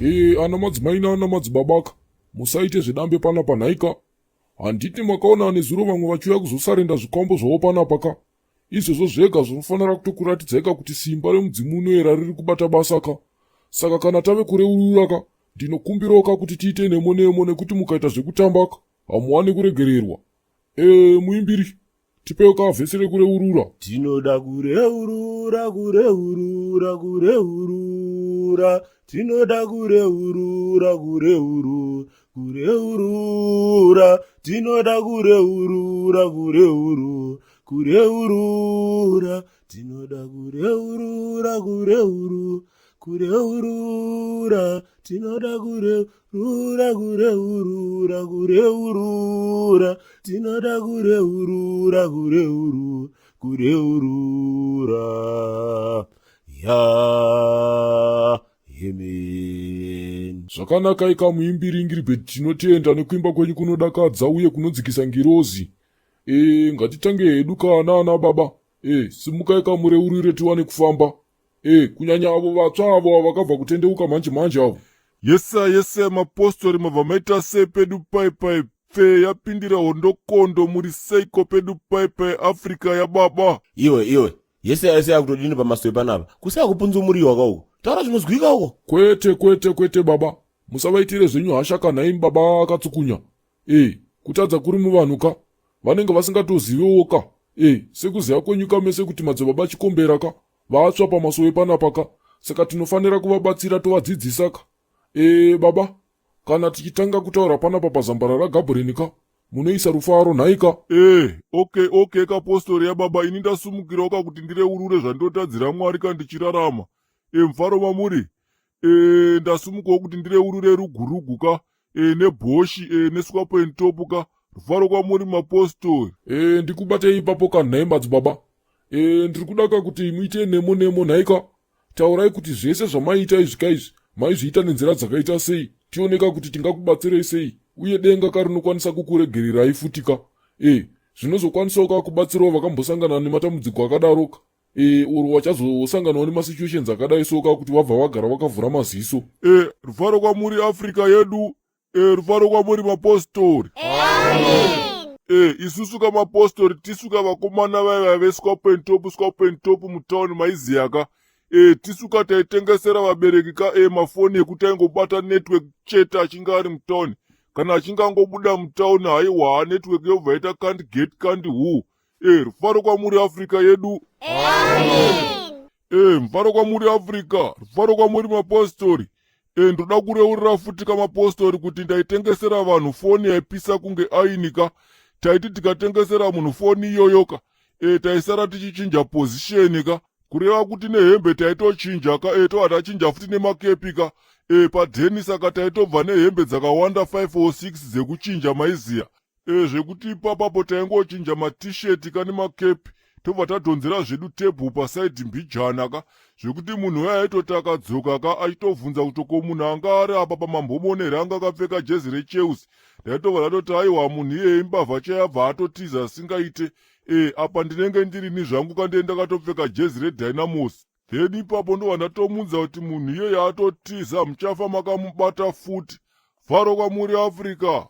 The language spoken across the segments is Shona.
Ee, ana madzimai naana madzibabaka, musaite zvedambe panapa nhaika. Handiti makaona nezuro vamwe vachiuya kuzosarenda zvikwambo zvavo panapa ka? Izvozvo zvega zvinofanira kutokuratidzai ka kuti simba remudzimu unoyera riri kubata basa ka. Saka kana tave kureurura ka, ndinokumbirawo ka kuti tiite nemo nemo nekuti mukaita zvekutamba ka, hamuwane kuregererwa. Ee, muimbiri, tipewo ka vhesi rekureurura. Tinoda kureurura, kureurura, kureurura. Tinoda kureurura, kureurura, kureurura. Tinoda kureurura, kureurura, kureurura. Tinoda kureurura, kureurura, kureurura. Tinoda kureurura, kureurura, kureurura. Tinoda kureurura, kureurura, kureurura. Ya amen. Zvakanaka ika muimbiri Ingiribheti tinotenda nekuimba kwenyu kunodakadza uye kunodzikisa ngirozi. E, ngatitange hedu kana ana baba. E, simukai kamureurire tiwane kufamba. E, kunyanya avo vatsva avo vakabva kutendeuka manje manje avo. Yesa yesa mapostori mabva maita sei pedu pai pai pfe yapindira hondokondo muri seiko pedu pai pai Africa yababa. Iwe iwe yese yese yakutodini pamasowe panapa kusaya kupunzumuriwa ka uko taura zvinozwika uko. Kwete kwete kwete baba musavaitire zvenyu hasha kana imi baba akatsukunya. E, kutadza kuri muvanhu ka vanenge vasingatozivewo ka. E, sekuziva kwenyu ka mese kuti madzibaba chikombera ka vatsva pamasowe panapa ka saka tinofanira kuvabatsira tovadzidzisa ka. E, baba kana tichitanga kutaura panapa pazambara raGabhureni ka munoisa rufaro nhai ka. E, okay okay ka postori yababa ini ndasumukirawo ka kuti ndireurure zvandinotadzira Mwari ka ndichirarama. E, mufaro mamuri. E, ndasumukawo kuti ndireurure rugurugu ka e, nebhoshi e, neswapo and top ka. Rufaro kwamuri mapostori. E, ndikubatei ipapo ka nhai madzibaba. E, ndiri kuda ka kuti muite nemo nemo nhai ka. Taurai kuti zvese zvamaiita izvi ka izvi maizviita nenzira dzakaita sei tioneka kuti tingakubatsirei sei uye denga ka rinokwanisa kukuregererai futi ka. E, zvinozokwanisawo ka kubatsirawo vakambosangana nematambudziko akadaro ka. E, or vachazosanganawo nemasituations akadai so ka kuti vabva vagara vakavhura maziso. E, rufaro kwamuri Africa yedu. E, rufaro kwamuri mapostori. E, isusu ka mapostori tisu ka vakomana vaiva veswap and top swap and top mutown maiziya ka. E, tisu ka taitengesera vabereki ka e, mafoni ekuti aingobata network chete achinge ari mutown. Kana achinge angobuda mutown haiwa network yobva yaita can't get can't who. E, rufaro kwamuri Africa yedu. E, mufaro kwamuri Africa, rufaro kwamuri mapostori. E, ndoda kureurira futi kamapostori kuti ndaitengesera vanhu foni yaipisa kunge aini ka. Taiti tikatengesera munhu foni iyoyo ka. E, taisara tichichinja position ka. Kureva kuti nehembe taitochinja ka. E, tobva tachinja futi nemakepi ka. E, padheni saka taitobva nehembe dzakawanda 5 or 6 dzekuchinja maiziya. E, zvekuti ipapapo taingochinja matisheti ka nemakepi tobva tadhonzera zvedu tebhu pasaidhi mbijana ka zvekuti munhu uya aitoti akadzoka ka achitovhunza kuti ko munhu anga ari apa pamambomone here anga akapfeka jezi rechelsea ndaitobva ndatoti aiwa munhu iyeye imbavha chayabva atotiza asingaite e apa ndinenge ndirini zvangu ka ndiye ndakatopfeka jezi redynamos Then ipapo ndobva ndatomuudza kuti munhu iyeye atotiza muchafa makamubata futi. Faro kwamuri Africa.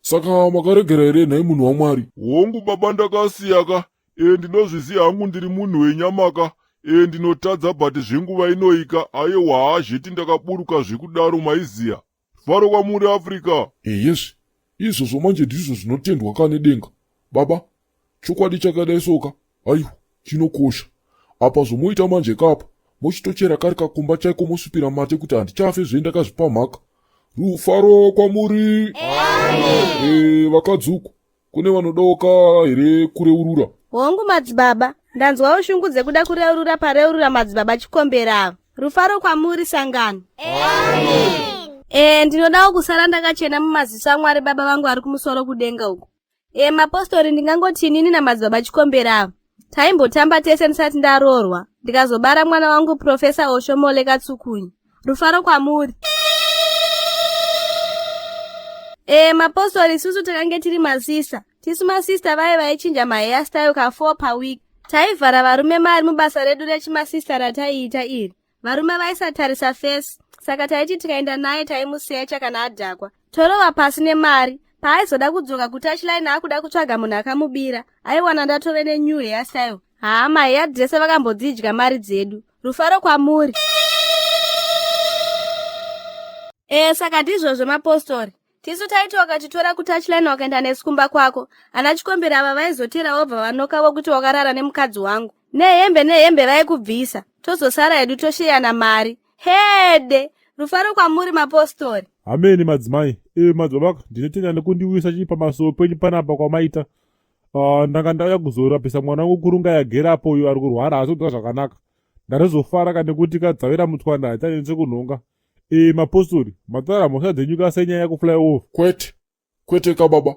Saka makaregera here nhai munhu waMwari? Hongu baba ndakasiya ka. E ndinozviziva hangu ndiri munhu wenyama ka. E ndinotadza but zvenguva inoika ayewa haazviti ndakaburuka zvekudaro maiziya. Faro kwamuri Africa. Eyezve izvozvo manje ndizvo zvinotendwa ka nedenga. Baba, chokwadi chakadai soka aiwa chinokosha. Apa zvomoita manje kapa mochitochera kari kakomba chaiko mosvipira mate kuti handichafe zve ndakazvipa mhaka. Rufaro kwamuri. E, vakadzi uku kune vanodawo ka here kureurura? Hongu madzibaba, ndanzwawo shungu dzekuda kureurura pareurura madzibaba Chikombera ava. Rufaro kwamuri sangano. E, ndinodawo kusara ndakachena mumaziso aMwari baba vangu vari kumusoro kudenga uko. E, mapostori ndingangoti inini namadzibaba Chikombera ava taimbotamba tese ndisati ndaroorwa ndikazobara mwana wangu Profesa Oshomole Katsukunyi. Rufaro kwamuri. E, mapostori isusu takange tiri masista. Tisu masista vaye vaichinja mahairstyle ka 4 per week. Taivhara varume mari mubasa redu rechimasista rataiita iri. Varume vaisatarisa face. Saka taiti tikaenda naye taimusecha kana adhakwa. Torova pasi nemari. Paaizoda kudzoka kutouchline akuda kutsvaga munhu akamubira, aiwana ndatove nenew hairstyle. Haa mahairdresser vakambodzidya mari dzedu. Rufaro kwamuri. E, saka ndizvozvo mapostori. Tisu taiti wakatitora kutouchline wakaenda nesu kumba kwako. Ana Chikombera ava vaizotera wobva vanoka vokuti wakarara nemukadzi wangu. Nehembe nehembe vaikubvisa. Tozosara hedu tosheyana mari. Hede! Rufaro kwamuri mapostori. Hameni madzimai. E, madzibaba, ndinotenda nekundiuyisa chii pamasuo penyu panapa kwamaita. Ndanga ndauya kuzorapisa mwana wangu kurunga yagera apo uyo ari kurwara haasi kunzwa zvakanaka. Ndarizofara ka nekuti kadzavira mutswanda haichanetse kunhonga. E, mapostori, mataura mhosva dzenyu ka senyaya yekufly over. Kwete, kwete ka baba.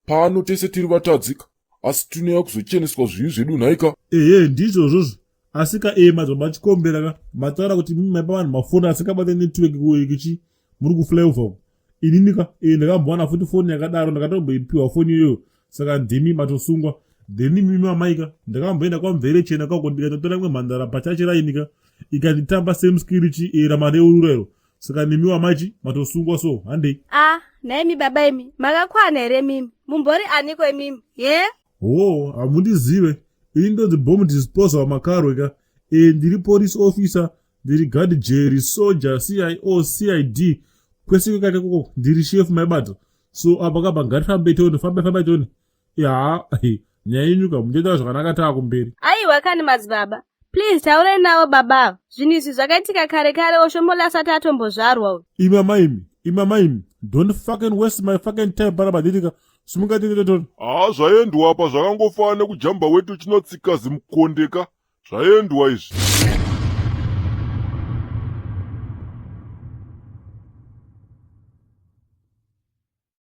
Pano tese tiri vatadzika, asi tinouya kuzocheneswa zvivi zvedu nhaika. Ehe, ndizvozvozvo. Asi ka e madzibaba Chikombera ka, mataura kuti mimi maipa vanhu mafoni asingabate network kuchi muri kufly over uko. Inini ka e ndakambowana futi foni yakadaro, ndakatomboipiwa foni iyoyo, saka ndimi matosungwa. Then mimi amai ka, ndakamboenda kwaMvere Chena kako ndikatotora imwe mhandara pachachi raini ka, ikanditamba same skill chi e ramareurura iro. Saka nemi amai chi matosungwa so handei. Ah, nhaimi baba imi, makakwana here mimi? Mumbori aniko imimi? Ye? Ho, hamundizive. Ini ndonzi bomb disposal makarwe ka. E, ndiri police officer, ndiri guard jerry, soldier, CIO, CID. Kwese kwekake koko ndiri chef maibata. So apa kapa ngatifambe tione, fambe fambe tione. Ya, nyaya yenyu ka muchaita zvakanaka taa kumberi. Aiwa kani madzibaba. Please taurai navo baba ava. Zvinhu izvi zvakaitika kare kare Oshomola asati atombozvarwa uyu. Imi amaimi, imi amaimi, don't fucking waste my fucking time panapa nditika. Simuka tiende tione. Haa zvaendwa apa zvakangofana nekujamba wetu chinotsika zimukondeka. Zvaendwa izvi.